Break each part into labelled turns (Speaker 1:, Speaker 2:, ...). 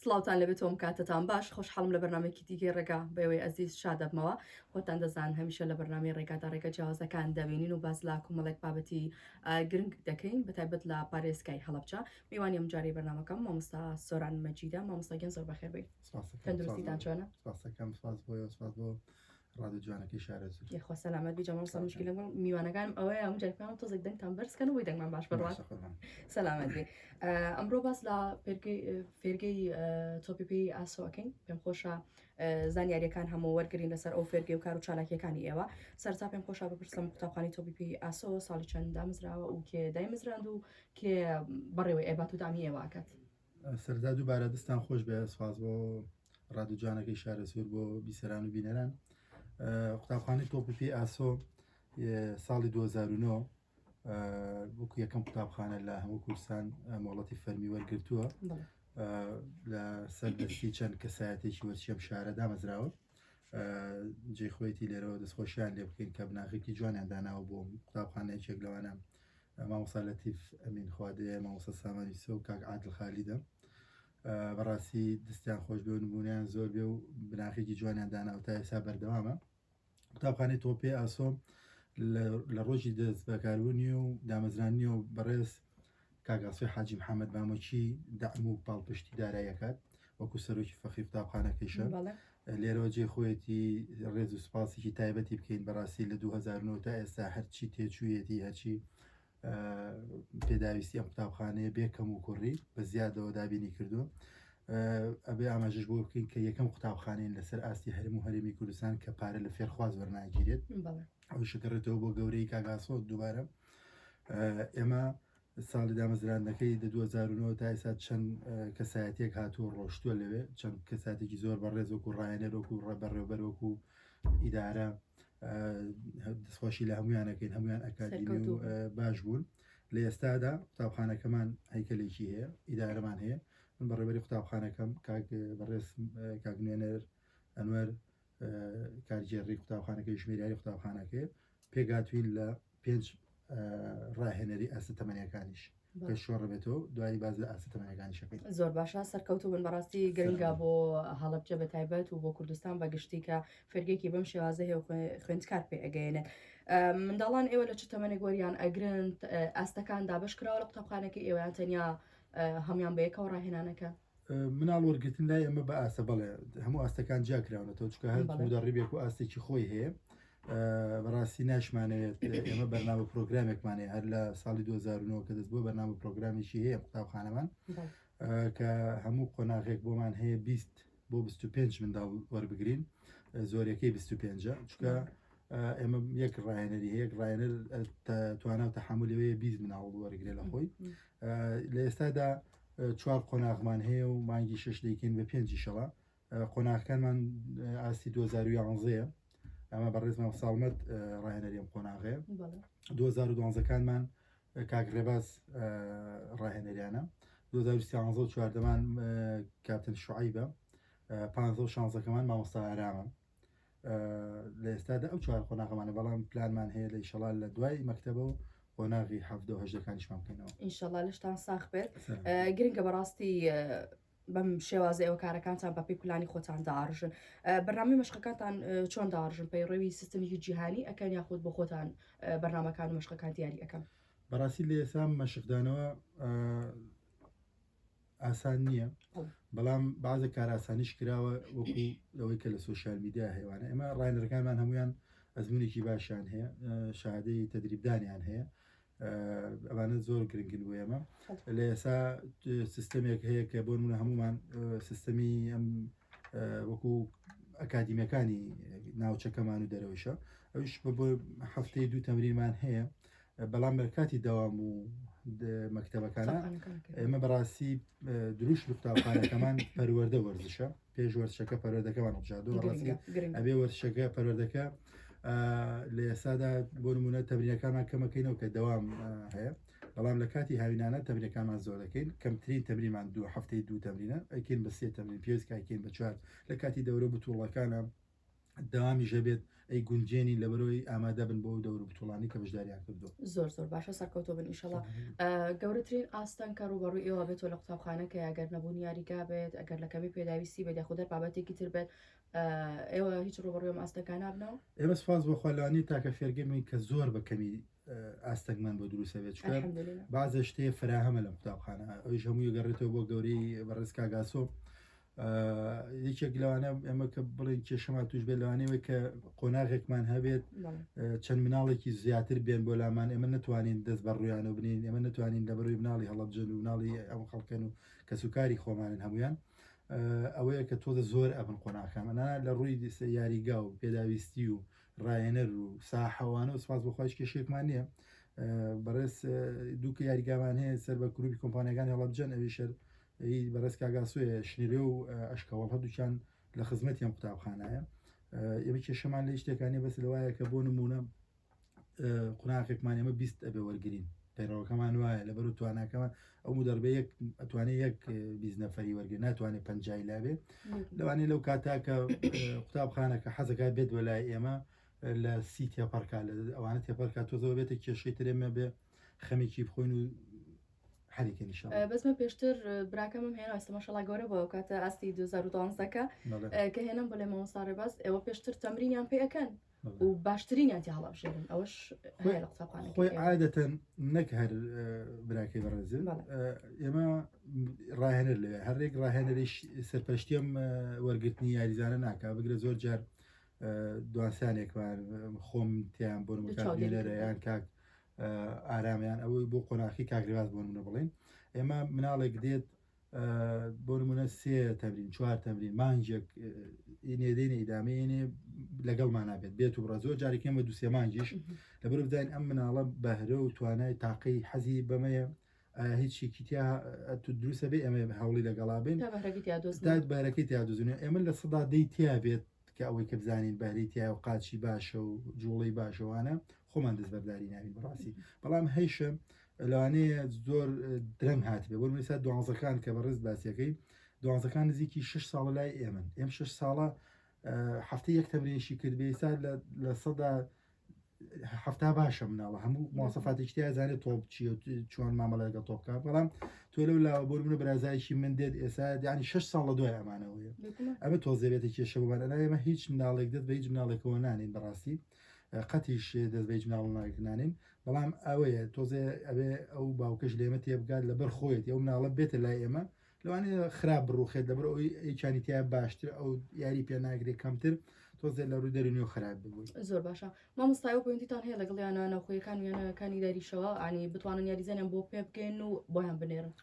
Speaker 1: سڵاوتان لەبێت تۆم کاتتان باش خۆشحاڵم لە بەرنامەیەکی دیکەی ڕێگا بەوەی ئەزیز شادەبمەوە خۆتان دەزان هەمیشە لە بەرنامەی ڕێگادا ڕێگە جیاوازەکان دەبینین و باس لە کۆمەڵێک بابەتی گرنگ دەکەین بەتایبەت لە پارێزگای هەڵەبجە میوانی ئەم جارەی بەرنامەکەم مامۆستا سۆران مەجیدە مامۆستا گیان زۆر بەخێر بێی تەندروستیتان چۆنە؟
Speaker 2: سپاسەکەم سپاس بۆ سپاس بۆ ڕادیۆ جوانەکەی شارەزوور.
Speaker 1: یاخوا سەلامەت بی جا مامۆستا مشکلە لەگەڵ میوانەکانم ئەوەیە هەموو جارێک پێیان تۆزێک دەنگتان بەرز کەن و بۆی دەنگمان باش بڕوات سەلامەت بی ئەمڕۆ باس لە فێرگەی تۆپی پێی ئاسۆ ئەکەین پێم خۆشە زانیاریەکان هەموو وەرگین لەسەر ئەو فێرگەی و کار و چالاکیەکانی ئێوە سەرتا پێم خۆشە بپرسم قوتابخانەی تۆپی پێی ئاسۆ ساڵی چەند دامەزراوە و کێ دایمەزراند و کێ بەڕێوەی ئێبات و دامی ئێوە ئەکات.
Speaker 2: سەرەتا دووبارە دەستان خۆش بێ سپاس بۆ ڕادیۆ جوانەکەی شارەزوور بۆ بیسەران و بینەران قوتابخانەی تۆپی پێی ئاسۆ ساڵی 2009 وەکو یەکەم قوتابخانە لە هەموو کوردستان مۆڵەتی فەرمی وەرگرتووە لە سەر دەستی چەند کەسایەتێکی وەرچی ئەم شارە دامەزراوە جێ خۆیەتی لێرەوە دەستخۆشیان لێ بکەین کە بناغێکی جوانیان داناوە بۆ قوتابخانەیەکێک لەوانە مامۆستا لەتیف ئەمین خوادەیە مامۆستا سامان یوسف و کاک عادل خالیدە بەڕاستی دەستیان خۆش بێ و نمونیان زۆر بێ و بناخێکی جوانیان دانا و تا ئێستا بەردەوامە قوتابخانەی تۆپێ ئاسۆ لە ڕۆژی دەست بەکاربوونی و دامەزرانی و بەڕێز کاک ئاسۆی حاجی محەممەد مامۆکی دەعم و پاڵپشتی دارایەکات وەکو سەرۆکی فەقی قوتابخانەکەیشە لێرەوە جێ خۆیەتی ڕێز و سپاسێکی تایبەتی بکەین بەڕاستی لە 2009 تا ئێستا هەرچی تێچوویەتی هەرچی پێداویستی ئەم قوتابخانەیە بێ کەم و کوڕی بە زیادەوە دابینی کردو ئەبێ ئاماژەش بۆ بکەین کە یەکەم قوتابخانەین لەسەر ئاستی هەرم و هەرێمی کوردستان کە پارە لە فێرخواز وەرناگیرێت ئەوش گەڕێتەوە بۆ گەورەی کاگاسۆ دووبارە ئێمە ساڵی دامەزراندنەکەی لە 2009 تا ئێستا چەند کەسایەتیەک هاتووە ڕۆشتووە لەوێ چەند کەساتێکی زۆر بەڕێز وەکو ڕایەنەر وەکو بەڕێوبەر وەکو ئیدارە دەستخۆشی لە هەمویانەکەین هەمویان ئەکادیمی و باش بوون لە ئێستادا قوتابخانەکەمان هەیکەلێکی هەیە ئیدارەمان هەیە من بەڕێوەری قوتابخانەکەم کاک بەڕێز کاک نوێنەر ئەنوەر کارگێڕی قوتابخانەکەی ژمێریاری قوتابخانەکەی پێکهاتوین لە پێنج ڕاهێنەری ئاستە تەمەنیەکانیش کە شۆڕ بێتەوە دوایی باز لە ئاستە تەمەنەکانیش ئەکەین.
Speaker 1: زۆر باشە سەرکەوتوو بن بەڕاستی گرنگە بۆ هەڵەبجە بە تایبەت و بۆ کوردستان بە گشتی کە فێرگەیەکی بەم شێوازە هەیە و خوێندکار پێ ئەگەیەنێت منداڵان ئێوە لە چ تەمەنێک وەریان ئەگرن ئاستەکان دابەش کراوە لە قوتابخانەکەی ئێوەیان تەنیا هەموان بە یەکەوە ڕاهێنانەکە
Speaker 2: مناڵ وەرگتن لای ئەمە بە ئاستە بەڵێ هەموو ئاستەکان جیا کراونەتەوە چکە هەر مدەڕیبێک و ئاستێکی خۆی هەیە بەڕاستی ناشمانەوێت ئێمە بەرنامە پرۆگرامێکمان هەیە هەر لە ساڵی 2009 کە دەست بۆ بەرنامە پرۆگرامێکی هەیە قوتابخانەمان کە هەموو قۆناغێک بۆمان هەیە 20 بۆ 25 منداڵ وەربگرین زۆرەکەی 25 چکە ئێمە یەک ڕایەنەری هەیە ڕایەنەر توانا و تەحملەوەی 20 مناڵ وەرگێ لە خۆی لە ئێستادا چوار قۆناغمان هەیە و مانگی شش دەیکەین بە پێنجی شەوە قۆناغەکانمان ئاستی 2011 ئەمە بەڕێز مامۆستا ساڵمەت ڕاهێنەری ئەم قۆناغەیە 2012کانمان کاک ڕێباز ڕاهێنەریانە 2013 و چواردەمان کاپتن شعیبە 15 و شانزەکەمان مامۆستا ئارامە لە ئێستادا ئەو چوار قۆناغەمانە بەڵام پلانمان هەیە لە ئیشەڵا لە دوای مەکتەبە و قۆناغی حەڤدە و هەژدەکانیشمان بکەینەوە.
Speaker 1: ئینشەڵا لەشتان ساخ بێت گرنگە بەڕاستی بەم شێوازە ئێوە کارەکانتان بە پێی پلانی خۆتان داڕژن بەرنامەی مەشقەکانتان چۆن داڕژن پەیڕەوی سیستمێکی جیهانی ئەکەن یاخود بۆ خۆتان بەرنامەکان و مەشقەکان دیاری ئەکەن؟
Speaker 2: بەڕاستی لە ئێستا مەشقدانەوە ئاسان نییە بەڵام بازە کارئاسانیش کراوە وەکو ئەوەی کە لە سوسیال میدیا هەیوانە ئێمە ڕاهێنەرەکانمان هەمویان ئەزمونێکی باشیان هەیە شادەی تەدریبدانیان هەیە ئەوانە زۆر گرنگن بۆ ئێمە لە ئێسا سیستەمێک هەیە کە بۆ نمونە هەمومان سیستەمی ئەم وەکو ئەکادیمەکانی ناوچەکەمان و دەرەوەیشە ئەوش بە هەفتەی دوو تەمرینمان هەیە بەڵام لە کاتی دەوام و مەکتەبەکانە ئێمە بەڕاستی دروشمی قوتابخانەکەمان پەروەردە وەرزشە پێش وەرزشەکە پەروەردەکەمان هەڵبژاردووە بەڕاستی ئەبێ وەرزشەکە پەروەردەکە لە ئێستادا بۆ نمونە تەمرینەکانمان کەمەکەینەوە کە دەوام هەیە بەڵام لە کاتی هاوینانە تەمرینەکانمان زۆر دەکەین کەمترین تەمرینمان دوو هەفتەی دوو تەمرینە ئەیکەین بە سێ تەمرین پێویست کە ئەیکەین بە چوار لە کاتی دەورە بتوڵەکانە. دەوامیش هەبێت ئەی گونجێنین لەبەرەوەی ئامادە بن بۆ دەور و بتوڵانی کە بەشداریان کردو.
Speaker 1: زۆر زۆر باشە سەرکەوتوو بن ئیشەڵا. گەورەترین ئاستەنگ کە ڕووبەڕووی ئێوە بێتەوە لە قوتابخانە کە ئەگەر نەبوونی یاریگا بێت ئەگەر لە کەمی پێداویستی بێت یاخود هەر بابەتێکی تر بێت ئێوە هیچ ڕووبەڕووی ئەم ئاستەنگانە نابنەوە؟
Speaker 2: ئێمە سوپاس بۆ خوا لەوانەیە تاکە فێرگە بین کە زۆر بە کەمی ئاستەنگمان بۆ دروستە بێت چونکە بەعزە شتێ فراهەمە لەم قوتابخانە ئەویش هەمووی گەڕێتەوە بۆ گەورەی بەڕێز کاگاسۆ یەکێک لەوانە ئێمە کە بڵێن کێشەمان توش بێت لەوانەیە کە قۆناغێکمان هەبێت چەند مناڵێکی زیاتر بێن بۆ لامان ئێمە نتوانین دەست بە ڕویانەوە بنین ئێمە نتوانین لە بەروی مناڵی هەڵەبجەن و مناڵی ئەم خەڵکەن و کەسوکاری خۆمانن هەمویان ئەوەیە کە تۆزە زۆر ئەبن قۆناخەکان ئەنا لە ڕووی یاریگا و پێداویستی و ڕاهێنەر و ساحەوانە و سپاس بۆ خۆش کێشێکمان نییە بەڕێز دووکە یاریگامان هەیە سەر بە گروپی کۆمپانیەکانی هەڵەبجەن ئەویشەر بەڕێز کاگاسوێ شنرێ و ئەشکەوەڵ هەردووکیان لە خزمەتی ئەم قوتابخانایە ئێمە کێشەمان لە شتێکانی بەس لەوایە کە بۆ نمونە قوناغێکمان ئێمە 20 ئەبێ وەرگین پەیڕەوەکەمان وایە لەبەر و تواناکەمان ئەو مدەربێ یەک ئەتوانێت یەک 20 نەفەری وەرگێ ناتوانێت پەنجای لابێ لەوانەیە لەو کاتا کە قوتابخانەکە حەزەکە بێت وەلای ئێمە لە سی تێپەڕکا لە ئەوانە تێپەڕکا تۆزەوە بێتە کێشەی ترێمە بێ خەمێکی بخۆین و حەریکە نیشان
Speaker 1: بەس من پێشتر براکەمم هێنا ئێستا ماشەڵا گەورە بووە ئەو کاتە ئاستی 2012 کە کە هێنم بڵێ مامۆستا ڕێباز ئێوە پێشتر تەمرینیان پێ ئەکەن و باشترینیان تێ هەڵابژێرن ئەوەش هەیە لە قوتابخانەکەی
Speaker 2: خۆی عادەتەن نەک هەر براکەی بەڕێزن ئێمە ڕاهێنەر لەوێ هەرێک ڕاهێنەریش سەرپەرشتیم وەرگرتنی یاریزانە ناکا بگرە زۆر جار دوانسانێکمان خۆم تیان بۆ نمونە یان کاک ئارامیان ئەوەی بۆ قۆناخی کاک ڕێباز بۆ نمونە بڵێن ئێمە مناڵێک دێت بۆ نمونە سێ تەمرین چوار تەمرین مانجێک نێدێنێ ئیدامەیەنێ لەگەڵمان نابێت بێت و بڕە زۆر جارێک ئێمە دوسێ مانگیش لەبەر بداین ئەم مناڵە بەهرە و توانای تاقی حەزی بەمەیە هیچ شتێکی تیا تو دروستە بێ ئێمە هەوڵی لەگەڵا بین تا بەهرەکەی تیا دۆزین ئێمە 10% تیا بێت کە ئەوەی کە بزانین بەهرەی تیا و قاچی باشە و جوڵەی باشەوانە خۆمان دەستبەرداری نابین بەڕاستی بەڵام هەیشە لەوانەیە زۆر درەنگ هاتبێ بۆ نموونە دوانزەکان کە بەڕێز باسیەکەی دوانزەکان نزیکی 6 ساڵە لای ئێمن ئێم 6 ساڵە هەفتە یەک تەمرینشی کرد بێ ئێستا 70% باشە مناڵە هەموو مواسەفاتێکی تیا زانێت تۆپ چییە چۆن مامەڵە لەگەڵ تۆپ بکات بەڵام تۆ لەو لاوە بۆ نمونە برازایەکی من دێت ئێستا یعنی 6 ساڵ لە دوای ئەمانەوەیە ئەمە تۆزێ بێتە کێشە بۆمان ئەنا ئێمە هیچ مناڵێک دەست بە هیچ مناڵێکەوە نانین بەڕاستی قەتیش دەست بە هیچ مناڵێک نانین بەڵام ئەوەیە تۆزێ ئەبێ ئەو باوکەش لێمە تێبگات لەبەر خۆیەتی ئەو مناڵە بێتە لای ئێمە لەوانەیە خراپ بڕوخێت لەبەر ئەوەی یەکیانی تیا باشتر ئەو یاری پێ ناگرێت کەمتر تۆزێ لە ڕووی دەروونیەوە خراپ ببووی.
Speaker 1: زۆر باشە مامۆستا ئێوە پەیوەندیتان هەیە لەگەڵ یانە ناوخۆیەکان و یانەکانی داریشەوە ئانی بتوانن یاریزانیان بۆ پێ بگەین و بۆیان بنێرن؟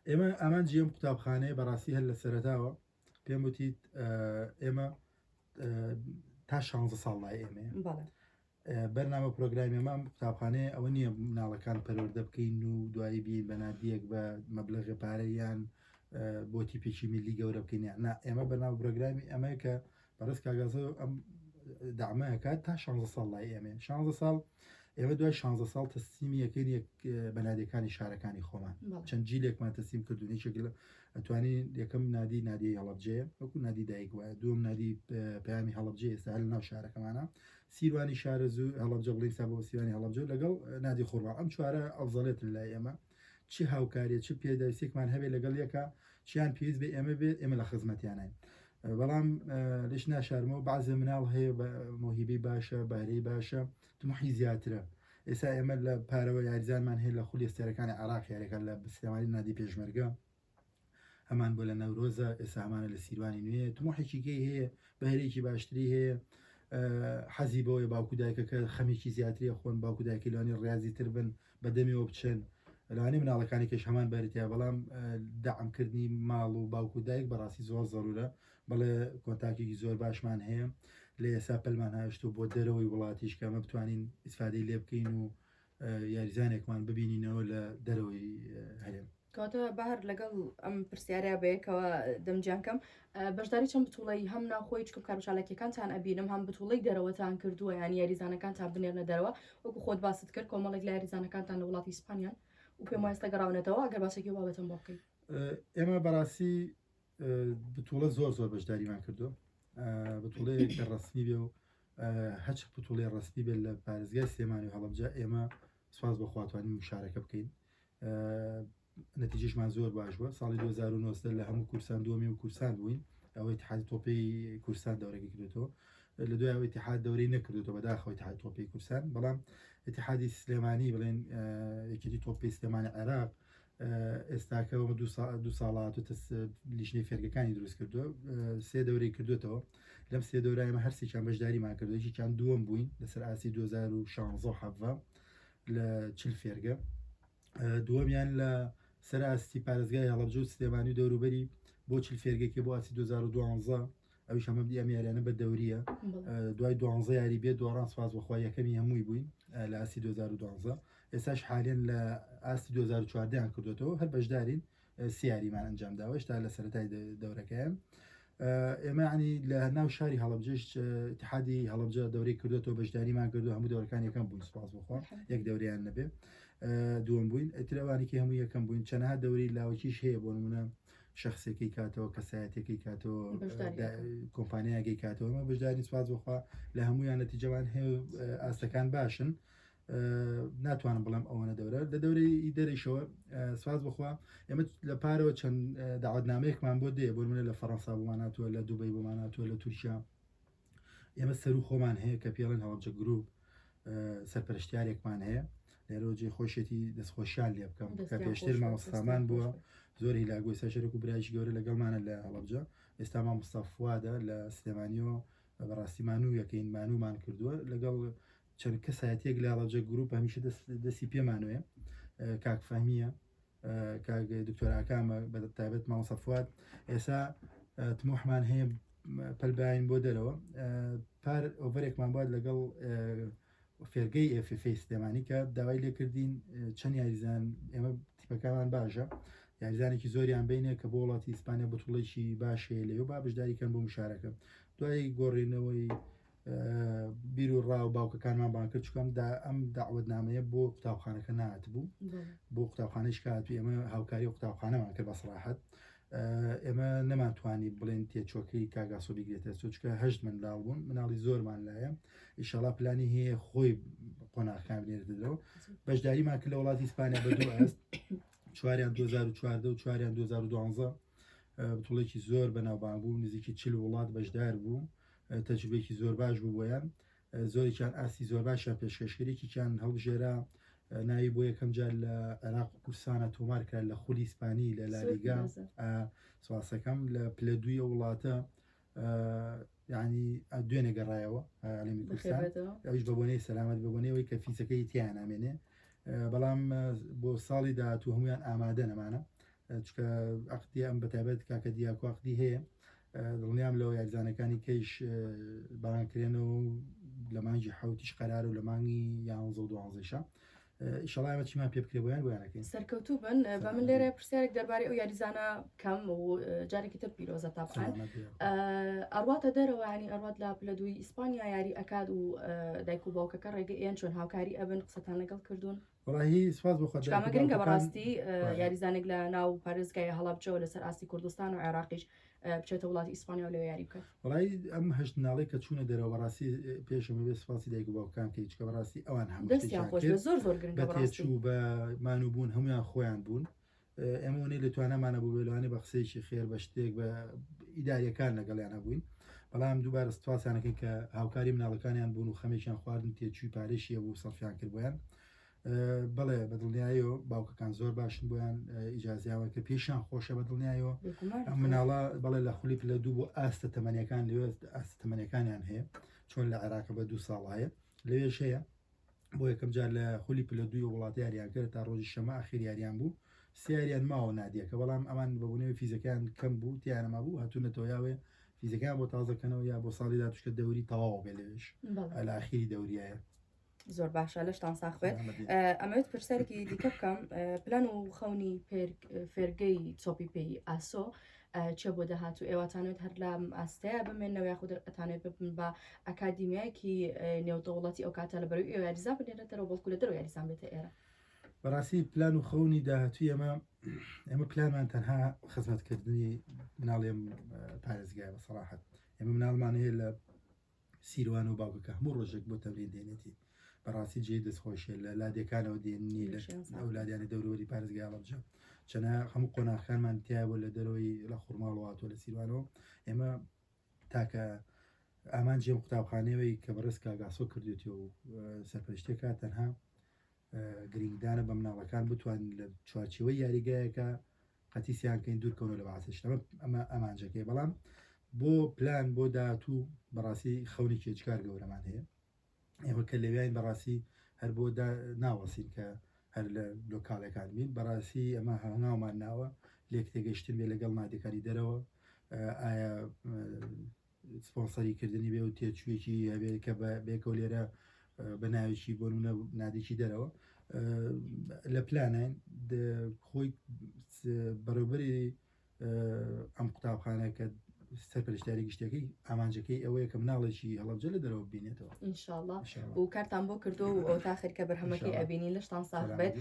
Speaker 2: ئێمە ئامانجی ئەم قوتابخانەیە بەڕاستی هەر لە سەرەتاوە پێم وتیت ئێمە تا 16 ساڵ لای ئێمەیە بەرنامە پرۆگرامی ئێمە ئەم قوتابخانەیە ئەوە نییە مناڵەکان پەروەردە بکەین و دوایی بین بە نادیەک بە مەبلەغی پارە یان بۆ تیپێکی میلی گەورە بکەین نا ئێمە بەرنامە پرۆگرامی ئەمەیە کە بەڕێز کاگازە ئەم دامەکات تا 16 ساڵ لای ئێمە 16 ساڵ ئێمە دوای 16 ساڵ تەسلیمی یەکەین یەک بە نادیەکانی شارەکانی خۆمان چەند جیلێکمان تەسلیم کردو یەکێک لە ئەتوانین یەکەم نادی نادی هەڵەبجەیە وەکو نادی دایک وایە دووەم نادی پەیامی هەڵەبجە ئێستا هەر لەناو شارەکەمانە سیروانی شارەزوو هەڵەبجە بڵین سا بۆ سیوانی هەڵەبجە لەگەڵ نادی خۆرماڵ ئەم چوارە ئەفزەڵێتن لای ئێمە چی هاوکاریە چ پێداویستێکمان هەبێت لەگەڵ یەکە چیان پێویست بێ ئێمە بێت ئێمە لە خزمەتیانین بەڵام لەش ناشارمەوە بەعزێ مناڵ هەیە بە مۆهیبەی باشە بەهرەی باشە تموحی زیاترە ئێستا ئێمە لە پارەوە یاریزانمان هەیە لە خولی ئەستێرەکانی عێراق یاریەکان لە سلێمانی نادی پێشمەرگە هەمان بۆ لە نەورۆزە ئێستا هەمانە لە سیروانی نوێ تموحێکی گەی هەیە بەهرێکی باشتری هەیە حەزی بەوەی باوکو دایکەکە خەمێکی زیاتری خۆن باوکو دایکی لەوانی ڕاضی تر بن بە دەمیەوە بچن لەوانەیە مناڵەکانی کەش هەمان بەرتیا بەڵام دەعمکردنی ماڵ و باوکو دایک بەڕاستی زۆر زەرورە بەڵێ کۆنتاکێکی زۆر باشمان هەیە لە ئێسا پەلمان هاشتۆ بۆ دەرەوەی وڵاتیش کە ئەمە بتوانین ئیسفادەی لێ بکەین و یاریزانێکمان ببینینەوە لە دەرەوەی هەرێم.
Speaker 1: کەواتە بەهر لەگەڵ ئەم پرسیارە بەیەکەوە دەمجیان کەم بەشداری چەند بتوڵەی هەم ناوخۆی چکم کاروچالاکیەکانتان ئەبینم هەم بتوڵەی دەرەوەتان کردووە یان یاریزانەکانتان بنێرنە دەرەوە وەکو خۆت باست کرد کۆمەڵێک لە یاریزانەکانتان لە وڵاتی ئیسپانیان و پێم وایە ئێستا گەڕاونەتەوە ئەگەر باسێکی بابەتم بۆ بکەیت.
Speaker 2: ئێمە بەڕاستی بتوڵە زۆر زۆر بەشداریمان کردووە. بتوڵەیەک کە ڕسمی بێ و هەچ بتوڵی ڕسمی بێت لە پارێزگای سلێمانی و هەڵەبجە ئێمە سواز بە خواتوانی مشارەکە بکەین. نەتیجەشمان زۆر باش بووە ساڵی 2019 لە هەموو کورسان دووەمی و کورسان بووین ئەوەی اتحادی تۆپی کورسان دەورەکەی کردێتەوە لە دوای ئەوەی اتحاد دەورەی نەکردێتەوە بەداخەوە اتحاد تۆپی کورسان بەڵام اتحادی سلێمانی بڵێن یەکێتی تۆپی سلێمانی عێراق ئێستاکە دو ساڵات و لیژنەی فێرگەکانی دروست کردووە سێ دەورەی کردوێتەوە لەم سێ دەورە ئێمە هەرسێکیان بەشداریمان کردو یەکێکیان دووەم بووین لەسەر ئاستی 2016 حەڤە لە چل فێرگە دووەمیان لە سەر ئاستی پارێزگای هەڵەبجە و سلێمانی و دەوروبەری بۆ چل فێرگەکە بۆ ئاستی 2012 ئەویش هەمە ئەم یاریانە بە دەوریە دوای دوانزە یاری بێ دۆڕان سواز بەخوا یەکەمی هەمووی بووین لە ئاستی 2012 ئێستاش حالێن لە ئاستی 2014 کردوێتەوە هەر بەشدارین سیاریمان ئەنجام داوە هێشتا لە سەرەتای دەورەکەیان ئێمە ینی لە ناو شاری هەڵەبجەش اتحادی هەڵەبجە دەورەی کردوێتەوە بەشداریمان کردو هەموو دەورەکان یەکەم بووین سپاس بخوا یەک دەوریان نەبێ دووەم بووین ئەترەوانێکی هەموو یەکەم بووین چەنەها دەوری لاوەکیش هەیە بۆ نمونە شخصێکی کاتەوە کەسایەتەکەی کاتەوە کۆمپانیاگەی کاتەوە ئەمە بەشداری سپاس بخوا لە هەمویان نەتیجەوان هەیە ئاستەکان باشن ناتوانم بڵێم ئەوەنە دەورە لە دەورەی دەرێشەوە سواز بخوا ئێمە لە پارەوە چەند داوەتنامەیەکمان بۆ دێ بۆ منە لە فەڕەنسا بۆمان هاتووە لە دوبەی بۆمان هاتووە لە تورکیا ئێمە سەرو خۆمان هەیە کە پێڵێن هەڵەبجە گروپ سەرپەرشتیارێکمان هەیە لێرەوە جێ خۆشێتی دەستخۆشیان لێ بکەم کە پێشتر مامۆستامان بووە زۆر هیلاگۆی سەشەرێک و برایش گەورە لەگەڵمانە لە هەڵەبجە ئێستا مامۆستا فوادە لە سلێمانیەوە بەڕاستی مانوو یەکەین مانوومان کردووە لەگەڵ چەند کەسایەتیەک لە هەڵەبجە گروپ هەمیشە دەستی پێمانوێ کاک فەهمیە کاک دکتۆر ئاکامە بە تایبەت مامۆستا فواد ئێسا تموحمان هەیە پەلباین بۆ دەرەوە پار ئۆڤەرێکمان بات لەگەڵ فێرگەی ئFFA سلێمانی کە داوای لێکردین چەند یاریزان ئێمە تیپەکەمان باشە یاریزانێکی زۆریان بینێ کە بۆ وڵاتی ئیسپانیا بتوڵێکی باشەیە لەوێ با بەشداریکەن بۆ مشارەکە دوای گۆڕینەوەی بیر و ڕا و باوکەکانمان بان کرد چکەم دا ئەم داوەتنامەیە بۆ قوتابخانەکە ناتبوو بۆ قوتابخانەش کات ئێمە هاوکاری قوتابخانەمان کرد بە سراحەت ئێمە نەمانتوانی بڵێن تێچۆکەی کاگاسۆ بگرێتە سۆچکە هەشت منداڵ بوون مناڵی زۆرمان لایە ئیشەڵا پلانی هەیە خۆی قۆناغەکان بنێرێتەوە بەشداریمان کرد لە وڵاتی ئیسپانیا بە دوو ئاست چواریان 2014 و چواریان 2012 بتوڵێکی زۆر بەناوبانگ بوو نزیکی چل وڵات بەشدار بوو تەجروبەیەکی زۆر باش بوو بۆیان زۆرێکیان ئاستی زۆر باشیان پێشکەش کرد یەکێکیان هەڵبژێرا ناوی بۆ یەکەم جار لە عێراق و کوردستانە تۆمار کرا لە خولی ئیسپانی لە لالیگا سواسەکەم لە پلە دووی ئەو وڵاتە ینی دوێنێ گەڕایەوە عالمی کوردستان ئەویش بە بۆنەی سەلامەت بە بۆنەوەی کە فیسەکەی تیان نامێنێ بەڵام بۆ ساڵی داهاتوو هەمویان ئامادە نەمانە چکە عقدی ئەم بەتایبەت کاکە دیاکۆ عقدی هەیە دڵنیام لەوە یاریزانەکانی کەیش بانگکرێنەوە و لە مانگی حوتیش قەرار و لە مانگی یانزە و دوانزەیشە ئیشەڵا ئێمە چیمان پێ بکرێ بۆیان بۆیانەکەین.
Speaker 1: سەرکەوتوو بن بە من لێرە پرسیارێک دەربارەی ئەو یاریزانە کەم و جارێکی تر پیرۆزە تاپان ئەڕواتە دەرەوە ینی ئەڕوات لە پلە دووی ئیسپانیا یاری ئەکات و دایک و باوکەکە ڕێگە ئێن چۆن هاوکاری ئەبن قسەتان لەگەڵ کردوون
Speaker 2: وەڵاهی سوپاس بۆ خوا
Speaker 1: چونکە گرنگە بەڕاستی یاریزانێک لە ناو پارێزگای هەڵەبجەوە لەسەر ئاستی کوردستان و عێراقیش بچێتە وڵاتی ئیسپانیا و لەوێ یاری بکات.
Speaker 2: وەڵاهی ئەم هەشت مناڵەی کە چوونە دەرەوە بەڕاستی پێشم بێ سوپاسی دایک و باوکان کەی چکە بەڕاستی ئەوان هەموو
Speaker 1: دەستیان خۆش بێت زۆر زۆر گرنگە
Speaker 2: بە
Speaker 1: بەڕاستی.
Speaker 2: تێچوو بە مانوو بوون هەمویان خۆیان بوون ئێمە وەنەی لە توانامانە بوو لەوانەیە بە قسەیەکی خێر بە شتێک بە ئیداریەکان لەگەڵیانە بووین بەڵام دووبارە سوپاسیانەکەین کە هاوکاری مناڵەکانیان بوون و خەمێکیان خواردن تێچووی پارێشیە بوو سەرفیان کرد بۆیان بەڵێ بە دڵنیایەوە باوکەکان زۆر باشن بۆیان ئیجازیاوە کە پێشیان خۆشە بە دڵنیایەوە ئەم مناڵە بەڵێ لە خولی پلە دوو بۆ ئاستە تەمەنیەکان لەوێ ئاستە تەمەنەکانیان هەیە چۆن لە عێراقە بە دوو ساڵ هەیە لەوێش هەیە بۆ یەکەم جار لە خولی پلە دووی وڵات یاریان کرد تا ڕۆژی شەمە ئاخیر یاریان بوو سیاریان ماوە نادیەکە بەڵام ئەمان بەبوونەوەی فیزەکان کەم بوو تیانەما بوو هاتوونەتەوە یاوێ فیزەکان بۆ تازەکەنەوە یا بۆ ساڵی داتوشکە دەوری تەواو بێ لەوێش لە ئاخیری دەوریایە
Speaker 1: زۆر باشە لەشتان ساخ بێت ئەمەوێت پرسیارێکی دیکە بکەم پلان و خەونی فێرگەی تۆپی پێی ئاسۆ چێ بۆ داهاتوو ئێوەتانێت هەر لە ئاستەیە بمێنەوە یاخود ئەتانێت ببن بە ئەکادیمیایەکی نێودەوڵەتی ئەو کاتە لە بەروی ئێوە یاریزان بنێرێتەوە بەڵکو لە دەرەوە یاریزان بێتە ئێرە
Speaker 2: بەڕاستی پلان و خەونی داهاتوی ئەمە ئێمە پلانمان تەنها خزمەتکردنی مناڵێم پارێزگای بە سەراحەت. ئێمە مناڵمان هەیە لە سیروان و باوکەکە هەموو ڕۆژێک بۆ تەمرین دێنێتی بەڕاستی جێی دەستخۆشیە لە لادێکانەوە دێننی لە ئەو لادیانی دەوروبەری پارێزگای هەڵەبجە چەنە هەموو قۆناغەکانمان تیا بوو لە دەرەوەی لە خورماڵەوە هاتووە لە سیروانەوە ئێمە تاکە ئامانجی ئەم قوتابخانەیەوەی کە بەڕێز کاک ئاسۆ کردوێتی و سەرپەرشتێکە تەنها گرنگدانە بە مناڵەکان بتوانین لە چوارچێوەی یاریگایەکە قەتیسیان کەین دوورکەونەوە لە بەعسیش ئەمە ئەمە ئامانجەکەی بەڵام بۆ پلان بۆ داهاتوو بەڕاستی خەونێکی ئێجگار گەورەمان هەیە ئێمە کە لەویاین بەڕاستی هەر بۆ ناوەسین کە هەر لە لۆکالەکان بین بەڕاستی ئەمە هەنگاومان ناوە لێک تێگەشتن بێ لەگەڵ نادەکانی دەرەوە ئایا سپۆنسەری کردنی بێ و تێچوویەکی هەبێت کە بە بێکەوە لێرە بە ناوێکی بۆ نمونە نادێکی دەرەوە لە پلانین خۆی بەڕێوبەری ئەم قوتابخانە کە سەرپەرشتیاری گشتەکەی ئامانجەکەی ئەوەیە کە مناڵێکی هەڵەبجە لە دەرەوە ببینێتەوە
Speaker 1: ئینشاءاللە و کارتان بۆ کردو و تا خەریکە بەرهەمەکەی ئەبینین لەشتان ساغ بێت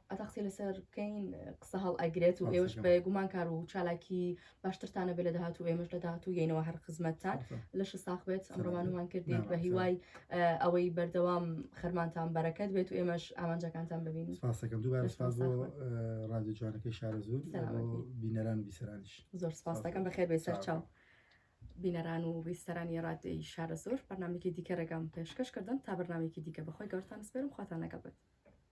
Speaker 1: ئەتا قسەی لەسەر بکەین قسە هەڵ ئەگرێت و ئێوەش بە گومان کار و چالاکی باشترتانە بێ لە داهاتوو ئێمەش لە داهاتوو یەینەوە هەر خزمەتتان لەش ساغ بێت ئەمڕۆمانومان کردیت بە هیوای ئەوەی بەردەوام خەرمانتان بەرەکەت بێت و ئێمەش ئامانجەکانتان ببینین
Speaker 2: سپاسەکەم دووبارە سپاس بۆ ڕادیۆ جوانەکەی شارەزوور بۆ بینەران و بیسەرانیش
Speaker 1: زۆر سپاس دەکەم بەخێر بێ سەرچاو بینەران و بیستەرانی ڕادیۆی شارەزوور بەرنامەیەکی دیکە ڕێگام پێشکەش کردن تا بەرنامەیەکی دیکە بەخۆی گەورتان سپێرم خواتان لەگەڵ بێت.